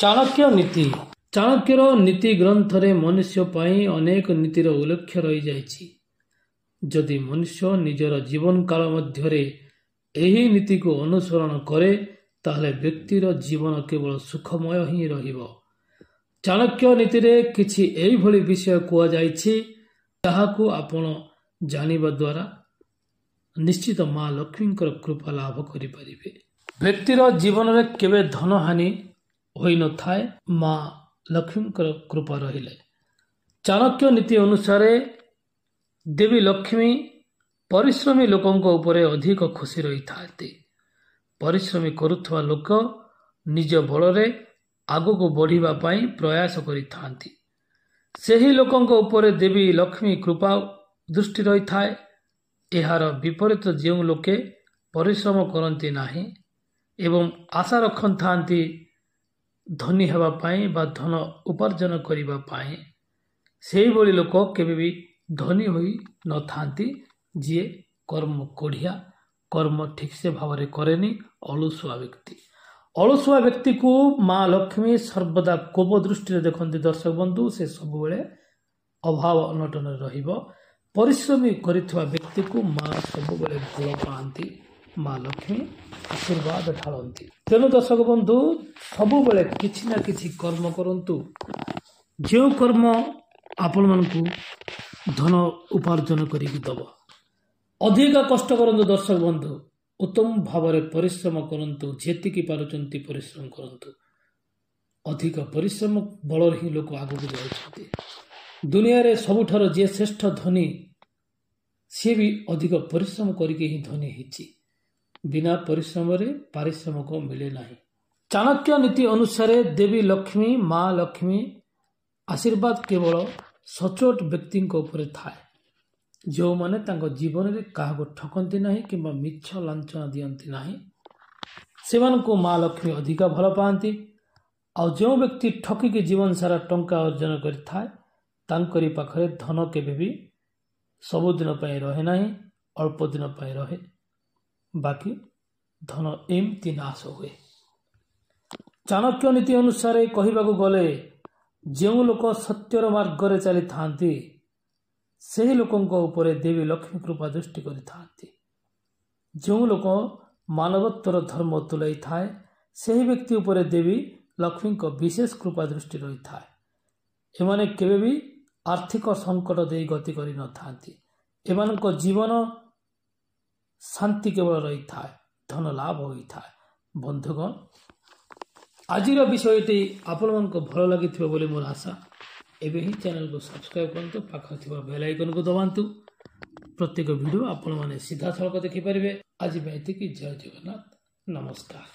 ଚାଣକ୍ୟ ନୀତି। ଚାଣକ୍ୟର ନୀତି ଗ୍ରନ୍ଥରେ ମନୁଷ୍ୟ ପାଇଁ ଅନେକ ନୀତିର ଉଲ୍ଲେଖ ରହିଯାଇଛି। ଯଦି ମନୁଷ୍ୟ ନିଜର ଜୀବନକାଳ ମଧ୍ୟରେ ଏହି ନୀତିକୁ ଅନୁସରଣ କରେ, ତାହେଲେ ବ୍ୟକ୍ତିର ଜୀବନ କେବଳ ସୁଖମୟ ହିଁ ରହିବ। ଚାଣକ୍ୟ ନୀତିରେ କିଛି ଏଇଭଳି ବିଷୟ କୁହାଯାଇଛି, ଯାହାକୁ ଆପଣ ଜାଣିବା ଦ୍ୱାରା ନିଶ୍ଚିତ ମା ଲକ୍ଷ୍ମୀଙ୍କର କୃପା ଲାଭ କରିପାରିବେ। ବ୍ୟକ୍ତିର ଜୀବନରେ କେବେ ଧନହାନି ହୋଇନଥାଏ ମା ଲକ୍ଷ୍ମୀଙ୍କର କୃପା ରହିଲେ। ଚାଣକ୍ୟ ନୀତି ଅନୁସାରେ ଦେବୀ ଲକ୍ଷ୍ମୀ ପରିଶ୍ରମୀ ଲୋକଙ୍କ ଉପରେ ଅଧିକ ଖୁସି ରହିଥାନ୍ତି। ପରିଶ୍ରମୀ କରୁଥିବା ଲୋକ ନିଜ ବଳରେ ଆଗକୁ ବଢ଼ିବା ପାଇଁ ପ୍ରୟାସ କରିଥାନ୍ତି। ସେହି ଲୋକଙ୍କ ଉପରେ ଦେବୀ ଲକ୍ଷ୍ମୀ କୃପା ଦୃଷ୍ଟି ରହିଥାଏ। ଏହାର ବିପରୀତ ଯେଉଁ ଲୋକେ ପରିଶ୍ରମ କରନ୍ତି ନାହିଁ ଏବଂ ଆଶା ରଖିଥାନ୍ତି ଧନୀ ହେବା ପାଇଁ ବା ଧନ ଉପାର୍ଜନ କରିବା ପାଇଁ, ସେହିଭଳି ଲୋକ କେବେ ବି ଧନୀ ହୋଇ ନଥାନ୍ତି। ଯିଏ କର୍ମ କୋଢ଼ିଆ, କର୍ମ ଠିକ୍ସେ ଭାବରେ କରେନି, ଅଳସୁଆ ବ୍ୟକ୍ତି। ଅଳସୁଆ ବ୍ୟକ୍ତିକୁ ମା ଲକ୍ଷ୍ମୀ ସର୍ବଦା କୋପ ଦୃଷ୍ଟିରେ ଦେଖନ୍ତି। ଦର୍ଶକ ବନ୍ଧୁ, ସେ ସବୁବେଳେ ଅଭାବ ଅନଟନରେ ରହିବ। ପରିଶ୍ରମୀ କରିଥିବା ବ୍ୟକ୍ତିକୁ ମା ସବୁବେଳେ ଭଲ ପାଆନ୍ତି, ମା ଲକ୍ଷ୍ମୀ ଆଶୀର୍ବାଦ ଢାଳନ୍ତି। ତେଣୁ ଦର୍ଶକ ବନ୍ଧୁ, ସବୁବେଳେ କିଛି ନା କିଛି କର୍ମ କରନ୍ତୁ, ଯେଉଁ କର୍ମ ଆପଣମାନଙ୍କୁ ଧନ ଉପାର୍ଜନ କରିକି ଦେବ। ଅଧିକ କଷ୍ଟ କରନ୍ତୁ ଦର୍ଶକ ବନ୍ଧୁ, ଉତ୍ତମ ଭାବରେ ପରିଶ୍ରମ କରନ୍ତୁ, ଯେତିକି ପାରୁଛନ୍ତି ପରିଶ୍ରମ କରନ୍ତୁ। ଅଧିକ ପରିଶ୍ରମ ବଳରେ ହିଁ ଲୋକ ଆଗକୁ ଯାଉଛନ୍ତି। ଦୁନିଆରେ ସବୁଠାରୁ ଯିଏ ଶ୍ରେଷ୍ଠ ଧନୀ, ସିଏ ବି ଅଧିକ ପରିଶ୍ରମ କରିକି ହିଁ ଧନୀ ହେଇଛି। ବିନା ପରିଶ୍ରମରେ ପାରିଶ୍ରମିକ ମିଳେ ନାହିଁ। ଚାଣକ୍ୟ ନୀତି ଅନୁସାରେ ଦେବୀ ଲକ୍ଷ୍ମୀ, ମା ଲକ୍ଷ୍ମୀ ଆଶୀର୍ବାଦ କେବଳ ସଚୋଟ ବ୍ୟକ୍ତିଙ୍କ ଉପରେ ଥାଏ, ଯେଉଁମାନେ ତାଙ୍କ ଜୀବନରେ କାହାକୁ ଠକନ୍ତି ନାହିଁ କିମ୍ବା ମିଛ ଲାଞ୍ଚନା ଦିଅନ୍ତି ନାହିଁ। ସେମାନଙ୍କୁ ମା ଲକ୍ଷ୍ମୀ ଅଧିକା ଭଲ ପାଆନ୍ତି। ଆଉ ଯେଉଁ ବ୍ୟକ୍ତି ଠକିକି ଜୀବନ ସାରା ଟଙ୍କା ଅର୍ଜନ କରିଥାଏ, ତାଙ୍କରି ପାଖରେ ଧନ କେବେ ବି ସବୁଦିନ ପାଇଁ ରହେ ନାହିଁ, ଅଳ୍ପ ଦିନ ପାଇଁ ରହେ, ବାକି ଧନ ଏମିତି ନାଶ ହୁଏ। ଚାଣକ୍ୟ ନୀତି ଅନୁସାରେ କହିବାକୁ ଗଲେ, ଯେଉଁ ଲୋକ ସତ୍ୟର ମାର୍ଗରେ ଚାଲିଥାନ୍ତି, ସେହି ଲୋକଙ୍କ ଉପରେ ଦେବୀ ଲକ୍ଷ୍ମୀ କୃପା ଦୃଷ୍ଟି କରିଥାନ୍ତି। ଯେଉଁ ଲୋକ ମାନବତ୍ୱର ଧର୍ମ ତୁଲାଇଥାଏ, ସେହି ବ୍ୟକ୍ତି ଉପରେ ଦେବୀ ଲକ୍ଷ୍ମୀଙ୍କ ବିଶେଷ କୃପା ଦୃଷ୍ଟି ରହିଥାଏ। ଏମାନେ କେବେ ବି ଆର୍ଥିକ ସଙ୍କଟ ଦେଇ ଗତି କରିନଥାନ୍ତି। ଏମାନଙ୍କ ଜୀବନ ଶାନ୍ତି କେବଳ ରହିଥାଏ, ଧନ ଲାଭ ହୋଇଥାଏ। ବନ୍ଧୁଗଣ, ଆଜିର ବିଷୟଟି ଆପଣମାନଙ୍କୁ ଭଲ ଲାଗିଥିବ ବୋଲି ମୋର ଆଶା। ଏବେ ହିଁ ଚ୍ୟାନେଲକୁ ସବସ୍କ୍ରାଇବ୍ କରନ୍ତୁ, ପାଖରେ ଥିବା ବେଲ୍ ଆଇକନ୍କୁ ଦବାନ୍ତୁ, ପ୍ରତ୍ୟେକ ଭିଡ଼ିଓ ଆପଣମାନେ ସିଧାସଳଖ ଦେଖିପାରିବେ। ଆଜି ପାଇଁ ଏତିକି। ଜୟ ଜଗନ୍ନାଥ, ନମସ୍କାର।